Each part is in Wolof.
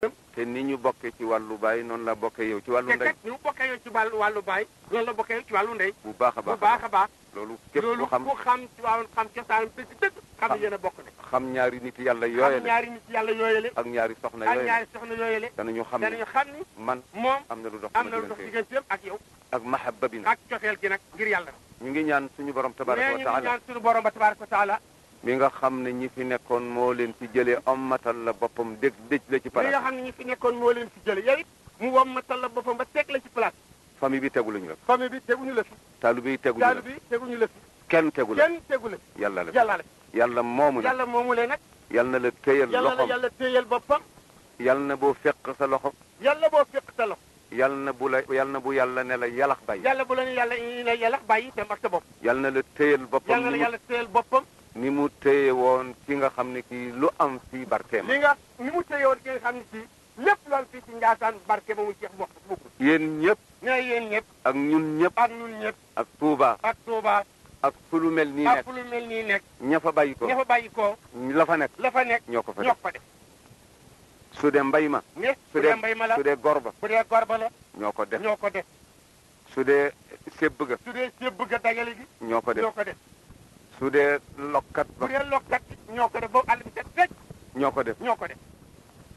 te ni ñu bokkee ci wàllu baay noonu la bokkee yow ci wàllu ndey. te kat ni mu bokkee yow ci wàllu baay noonu la bokkee yow ci wàllu ndey. bu baax a baax bu baax a baax. loolu képp ku xam loolu ku xam ci wàllu xam cosaanam dëgg xam ne yéen a bokk ne. xam ñaari nit yàlla yooyale. xam ñaari nit yàlla yooyale. ak ñaari soxna ak yooyale. ñaari soxna yooyale. danañu xam ni man moom am na lu dox am na lu dox digganteem ak yow. ak mahabba bi nag. ak cofeel gi nag ngir yàlla. ñu ngi ñaan suñu borom tabaraka wa ñu ngi taala ñaan suñu borom ba tabaraka wa taala. mi nga xam ne ñi fi nekkoon moo leen fi jëlee ommatal la boppam dëj la ci mi nga palaas. xam ne ñi fi nekkoon moo leen fi jële yow it mu wommatal la boppam ba teg la ci place. famille bi teguluñu la fi. famille bi teguñu la fi. taalibe yi teguñu la taalibe bi teguñu la fi. kenn tegu la kenn tegu la fi. yàlla la yàlla la yàlla moomu la yàlla moomu le nag. yàlla na la téyal yàlla la loxom yàlla téyal boppam. yàlla na boo fekk sa loxo yàlla boo fekk sa loxo. yàlla na bu yàlla ne la yalax bay yàlla bu la ne yàlla bàyyi te ak sa bopp. yàlla na la téyal boppam yàlla na yàlla téyal boppam. ni mu téye woon ki nga xam ne kii lu am fii barkeem ni mu téye woon ki nga xam ne kii lépp loolu fii ci Njaasaan barke ba mu jeex wax bokkul. yéen ñëpp ne yéen ñëpp. ak ñun ñëpp ak ñun ñëpp. ak Touba ak Touba. ak fu lu mel nii ak nekk fu lu mel nii nekk. ña fa bàyyi ko ña fa bàyyi ko. la fa nekk la fa nekk. ñoo ko fa ñoo def ko fa def. su dee mbay ma ne su dee mbay ma la su dee gorba bu dee gorba la. ñoo ko def ñoo ko def. su dee sébb ga su dee sébb ga dajale gi. ñoo ko def ñoo ko def. su dee lokkat bu ba dee lokkat ñoo ko def ba àll bi set rek. ñoo ko def ñoo ko def.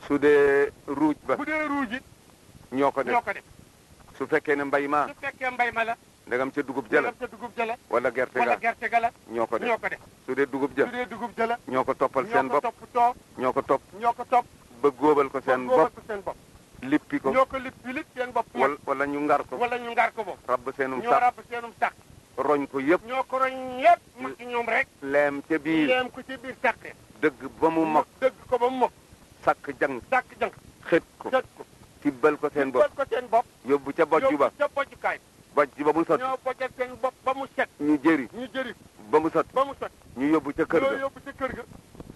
su dee ruuj ba bu dee ruuj it ñoo ko def ñoo ko def. su fekkee ne mbay ma su fekkee mbay ma la. ndegam ca dugub jëla ndegam ca dugub jëla. wala gerte wala ga gerte ga la. ñoo ko def ñoo ko def. su dee dugub su jël dee dugub jëla. ñoo ko toppal seen ñoo ko bopp toppatoo. ñoo ko topp ñoo ko topp. ba góobal ko seen ba góobal bopp ko seen bopp. lippi ko ñoo ko lip seen bopp. wala ñu ngar ko wala ñu ngar ko bopp. rabb seenum ñoo sax ràbb seenum sax. roñ ko yëpp ñoo ko roñ yëpp mag ci ñoom rek. leem ca biir leem ko ci biir sàqe. dëgg ba mu mokk dëgg ko ba mu mokk. sakk jang sàkk jënk. xët ko jët ko. tibbal ko seen bopp tibbal ko seen bopp. yóbbu ca bojju ba yóbbu ca bojjukaay. bojj ba mu sotti ñoo bojjal seen bopp ba mu set. ñu jëri ñu jëri ba mu sotti ba mu set. ñu yóbbu ca kër ñoo ga yóbbu ca kër ga.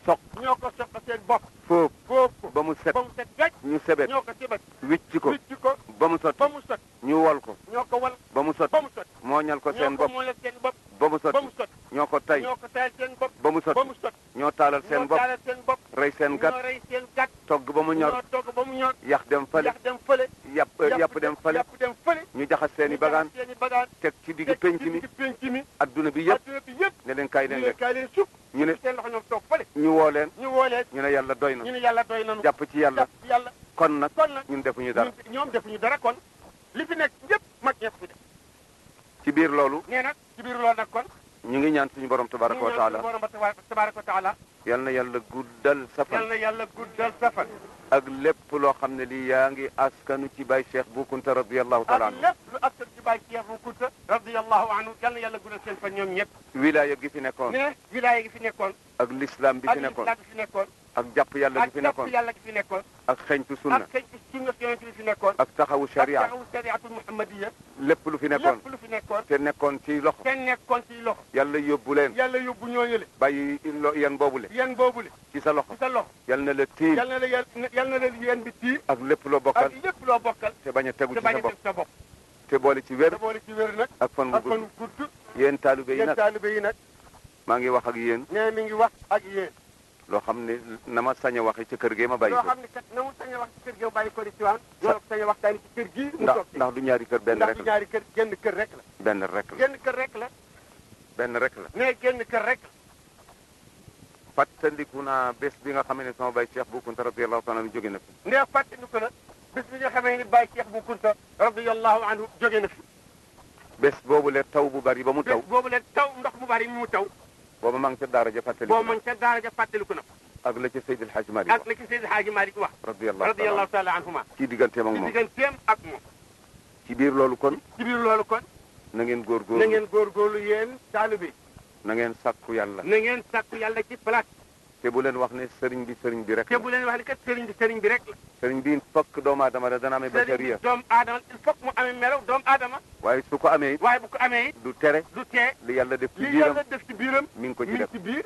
soq ñoo ko soq seen bopp. foofu foofu ko. ba mu set ba mu set gaj. ñu sebet ñoo ko sebet. wicc ko wicc ko. ba mu sotti ba mu sot. ñu wol ko ñoo ko wal. ba mu sotti ba mu sot. mooñal ko seen ñoo ko bopp moolal seen bopp. ba mu ba sotti mu sot. ñoo ko tay ñoo ko tayal seen bopp. ba mu ba sotti mu sot. ñoo taalal seen ñoo bopp taalal seen bopp. rey seen gat ñoo rey seen gat. togg ba mu ñor ñoo togg ba mu ñor. yax dem fale yax dem fële. yàpp dem fale yàpp dem fële. ñu jaxas seen i bagaan seen i bagaan. teg ci digg penc mi ci penc mi. adduna bi yëpp adduna bi yëpp. ne leen kaay leen lekk kaay leen suuf. ñu ne seen loxo ñoom toog fële. ñu woo leen ñu woo leen. ñu ne yàlla doy na ñu ne yàlla doy nañu. jàpp ci yàlla jàpp ci yàlla. kon nag kon nag ñun defuñu dara ñoom defuñu dara kon. li fi nekk yëpp mag ñëpp fi def. ci biir loolu nee nag ci biir loolu nag kon. ñu ngi ñaan suñu borom tabaraka wa taala borom tabaraka wa taala. yal na yàlla guddal safal yal na yàlla guddal safal. ak lépp loo xam ne lii yaa ngi askanu ci Baye Cheikh Bou Kounta radiyallahu taala ak anhu lépp lu askan ci Baye Cheikh Bou Kounta radiyallahu anhu yal na yàlla guddal seen fan ñoom ñëpp. wilaya gi fi nekkoon ne wilaya gi fi nekkoon. ak l'islam bi fi nekkoon ak l'islam bi fi nekkoon. ak jàpp yàlla gi fi ak nekkoon jàpp yàlla gi fi nekkoon. ak xeñtu sunna ak xëy sunna yonent bi fi nekkoon. ak taxawu sharia ak taxawu shariatul muhammadiya. lépp lu fi nekkoon lépp lu fi nekkoon. te nekkoon ci loxo te nekkoon ci loxo. yàlla yóbbu leen yàlla yóbbu ñooñu le. bàyyi yan boobule yéen boobule. ci sa loxo ci sa loxo. yal na la tiir yal na la yal na la yéen bi tii. ak lépp loo bokkal ak lépp loo bokkal. te bañ a tegu te ci bañ sa a bopp teg sa bopp. te boole ci wér te boole ci wér nag. ak fan ak gu fan gudd gudd. yéen taalibe yi yéen nag taalibe yi nag. maa ngi wax ak yéen nee mi ngi wax ak yéen. loo xam ne na ma sañ a waxe ci kër gee ma bàyyi loo ko xam ne kat na mu sañ a wax ci kër gi bàyyi ko di ci waan. loolu sañ a waxtaani ci kër gii. mu toog ci ndax du ñaari kër benn ndax rek du la ñaari kër genn kër rek la. benn rek la genn kër rek la. benn rek la nee genn kër rek la. fàttandiku naa bés bi nga xam ne sama Baye Cheikh Bou Kounta radiyallahu taala anhu jóge na fi nee fàttaliku na bés bi nga xamee ni Baye Cheikh Bou Kounta radiyallahu anhu jóge na fi. bés boobu le taw bu bari ba mu taw bés boobu leen taw ndox mu bari mu taw. booba maa ngi ca daara ja fàttaliku boo mën ca daara ja fàttaliku na ko. ak la ca Seydi El Hadji Malick ak la ci Seydi Hadji Malick wax. radiyallahu taala anhuma. ci digganteem ak ci moom digganteem ak moom. ci biir loolu kon ci biir loolu kon. na ngeen na góorgóorlu ngeen góorgóorlu yéen taalibe. na ngeen sàkku yàlla na ngeen sàkku yàlla ci place. te bu leen wax ne sëriñ bi rek te bu leen wax ni kat sëriñ bi rek la. sëriñ bi fokk doomu aadama la dana amee sëriñ bashariya bi doomu aadama il faut mu amee melaw doomu aadama. waaye su ko amee waaye bu ko amee it du tere du tee. li yàlla def ci li biiram yàlla def ci biiram. mi ngi ko ci mi ngi def ci biir.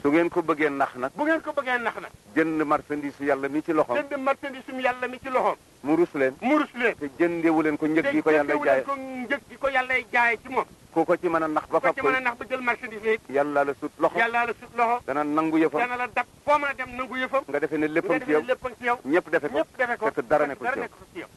su ngeen ko bëggee nax nag bu ngeen ko bëggee nax nag. jënd marchandise yàlla mi ci loxoom jënd marchandise yàlla mi ci loxoom. mu rus leen mu rus leen. te jëndewu leen ko njëg gi ko yàlla jaay ko njëg gi ko yàlla jaay ci moom. ku ko ci mën a nax ba ko fab ci ko mën a nax ba jël marchandise yi yàlla la sut loxo yàlla la sut loxo dana nangu yëfam dana la dab foo mën a dem nangu yëfam nga defee ne nga léppam ci defe yow ne léppam ci yow ñëpp defe ko ñëpp defe ko fekk dara nekkul ci yow ci yow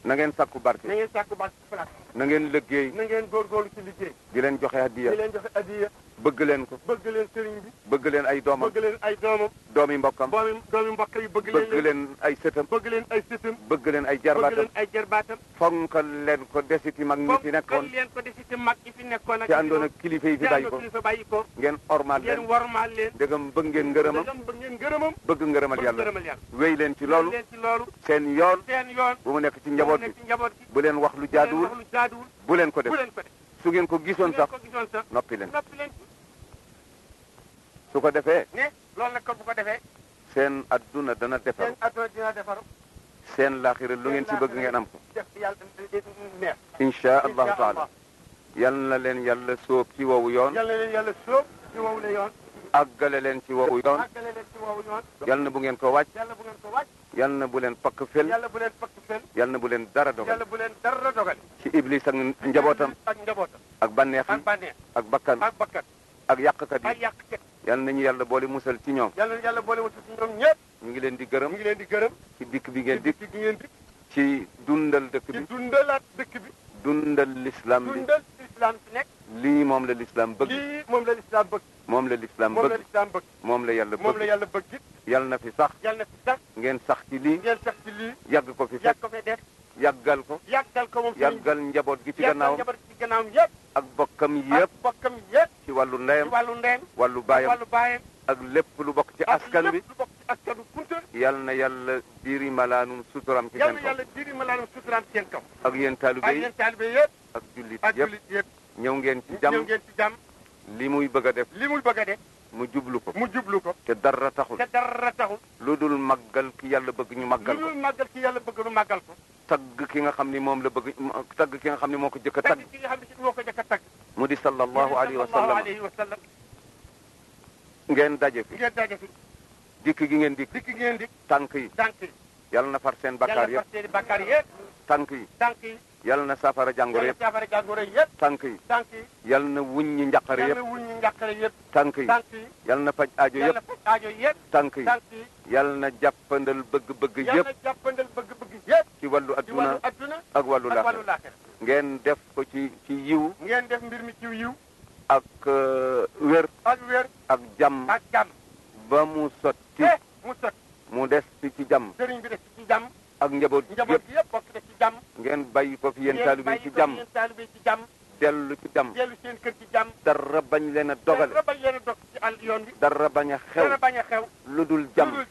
na ngeen sakku barke na ngeen sàkku baax ci place na ngeen liggéey na ngeen góorgóorlu ci liggéey di leen joxe hadiya di leen joxe addiya bëgg leen ko bëgg leen sëriñ bi bëgg leen ay doomam bëgg leen ay doomam doomi mbokkam doomi mbokk yi bëgg bëgg leen ay sëtam bëgg leen ay sëtam bëgg leen ay bëgg jarbaatam leen ay jarbaatam fonkal leen ko desiti mag ñi fi nekkoon leen ko desi ci mag yi fi nekkoon ak ci àndoon ak kilifa yi fi bàyyi ko kilifa bàyyi ko ngeen ormal ngeen leen wormaal leen dëggam bëgg ngeen ngërëmam dëggam bëgg ngeen ngërëmam bëgg ngërëmal bëgg yàlla ngërëmal yàlla wéy leen ci loolu leen ci loolu seen yoon seen yoon bu mu nekk ci njaboot nekk bi ci njaboot gi bu leen wax lu bu leen jaaduwul wax lu jaaduwul bu leen ko def bu leen ko def su ngeen ko gisoon bu sax ngeen ko gisoon sax noppi leen noppi leen su ko defee ne loolu nag ko bu ko defee seen adduna dana defar seen adduna dina defaru seen laaxira lu ngeen ci bëgg ngeen am ko def yàlla neex insha allahu taala yal na leen yàlla sóob ci wowu yoon yal na leen yàlla sóob ci wowu la yoon àggale leen ci wowu yoon àggale leen ci wowu yoon yal na bu ngeen ko wàcc yàlla bu ngeen ko wàcc yal na bu leen pakk fel yàlla bu leen fakk fen yal na bu leen dara dogal yàlla bu leen dara dogal ci iblis ak njabootam ak njabootam ak bànneex yi ak bànneex ak bakkan ak bakkat ak yàqkat ak yi yàqkat yal nañu yàlla boole musal ci ñoom yàlla yàlla boole wutu ci ñoom ñëpp ñu ngi leen di ñu gërëm ngi leen di gërëm ci dikk bi ngeen ci dikk dikk gi ngeen dikk ci dundal dëkk ci bi dundalaat dëkk bi dundal l'islam bi dundal islam ci nekk lii moom la l'islam bëgg lii moom la lislaam bëgg moom la l'islam moom la bëgg lislaam bëgg moom la yàlla moom la bëgg yàlla bëgg it yal na fi sax yàlla na fi sax ngeen sax ci lii ngeen sax ci lii yàgg ko fi yàgg fekk ko fee def yàggal ko yàggal ko moom yàggal njaboot gi ci yàggal gannaawam njaboot ci gannaawam yëpp ak bokkam ak yëpp bokkam yëpp ci wàllu ci ndeyam wàllu ndeyam wàllu ak baayam wàllu baayam ak lépp lu bokk ci askan ak wi lépp lu bokk ci askanu kunta yal na yàlla diri malaanum suturam ci yàlla seen kaw yàlla diri ma laanum suturaam seen kaw ak yéen taalibe ak yi yéen taalibe yëpp ak jullit ak yëpp jullit yëpp ñëw ngeen ci ñëw jàmm ngeen ci jàmm li muy bëgg a def li muy bëgg a def mu jublu ko mu jublu ko te dara taxul te dara taxul lu dul màggal ki yàlla bëgg ñu màggal lu ko dul màggal ki yàlla bëgg nu màggal ko tagg ki nga xam ni moom la bëgg tagg ki nga xam ni moo ko jëkk a tagg tagg ki nga xam ne si moo ko jëkk a tagg mu di sallallahu alayhi wa sallallahu sallam alayhi wa sallam ngeen daje fi ngeen daje fi dikk gi ngeen dikk dikk ngeen dikk tànk yi tànk yi yàlla na far seen bakkaar yàlla yëpp far seeni bakkaar yëpp tànk yi tànk yi yàlla na saafara jàngoro yàlla yëpp saafara jàngoro yëpp tànk yi tànk yi yàlla na wuññi njàqare yàlla yëpp wuñ ñu njàqare yëpp tànk yi tànk yi yàlla na faj aajo yàlla yëpp faj aajo yëpp tànk yi tànk yi yàlla na jàppandal bëgg-bëgg yàlla yëpp jàppandal bëgg-bëgg yëpp ci wàllu ci wàllu adduna adduna ak wàllu ak wàllu laaxira laaxira ngeen def ko ci yiw ngeen def mbir mi ci yiw ak wér ak wér ak jàmm ak jàmm ba mu sotti mu sot mu des ci jàmm sëriñ bi def ci jàmm ak njaboot njaboot yëpp gi yëpp bokk def ci jàmm ngeen bàyyi ko fi yéen ngeen taalibe yi bàyyi ci ko jàmm yéen taalibe ci jàmm dellu ci jàmm dellu seen kër ci jàmm dara bañ leen a dogale dara bañ leen a dog ci àll yoon bi dara bañ a xew dara bañ a xew lu dul lu jàmm dul